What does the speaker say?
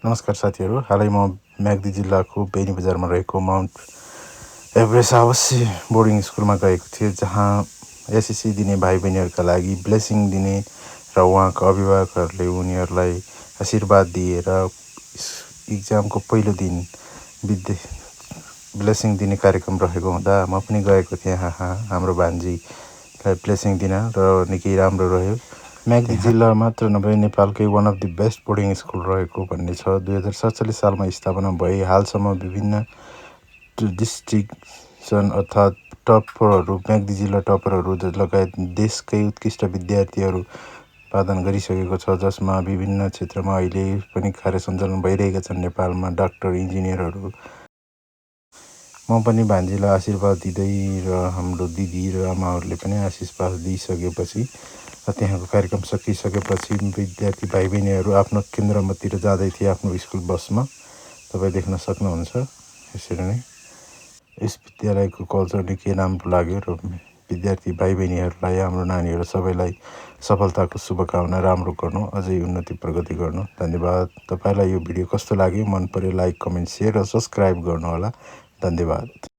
नमस्कार साथीहरू, हालै म म्याग्दी जिल्लाको बेनी बजारमा रहेको माउन्ट एभरेस्ट आवासीय बोर्डिङ स्कुलमा गएको थिएँ, जहाँ एसएससी दिने भाइ बहिनीहरूका लागि ब्लेसिङ दिने र उहाँका अभिभावकहरूले उनीहरूलाई आशीर्वाद दिएर इक्जामको पहिलो दिन ब्लेसिङ दिने कार्यक्रम रहेको हुँदा म पनि गएको थिएँ। हाम्रो भान्जीलाई ब्लेसिङ दिन र निकै राम्रो रह्यो। म्याग्दी जिल्ला मात्र नभए नेपालकै one of the best boarding school रहेको भन्ने छ। 2047 सालमा स्थापना भई हालसम्म विभिन्न डिस्ट्रिक्सन अर्थात् टपरहरू, म्याग्दी जिल्ला टपरहरू लगायत देशकै उत्कृष्ट विद्यार्थीहरू उत्पादन गरिसकेको छ, जसमा विभिन्न क्षेत्रमा अहिले पनि कार्य सञ्चालन भइरहेका छन्। नेपालमा डाक्टर, इन्जिनियरहरू। म पनि भान्जीलाई आशीर्वाद दिँदै र हाम्रो दिदी र आमाहरूले पनि आशीर्वाद दिइसकेपछि र त्यहाँको कार्यक्रम सकिसकेपछि विद्यार्थी भाइ बहिनीहरू आफ्नो केन्द्रमातिर जाँदै थिए आफ्नो स्कुल बसमा। तपाईँ देख्न सक्नुहुन्छ। यसरी नै यस विद्यालयको कल्चर निकै राम्रो लाग्यो र विद्यार्थी भाइ बहिनीहरूलाई, हाम्रो नानीहरू सबैलाई सफलताको शुभकामना। राम्रो गर्नु, अझै उन्नति प्रगति गर्नु। धन्यवाद। तपाईँलाई यो भिडियो कस्तो लाग्यो? मन पर्यो लाइक, कमेन्ट, सेयर र सब्सक्राइब गर्नुहोला। धन्यवाद।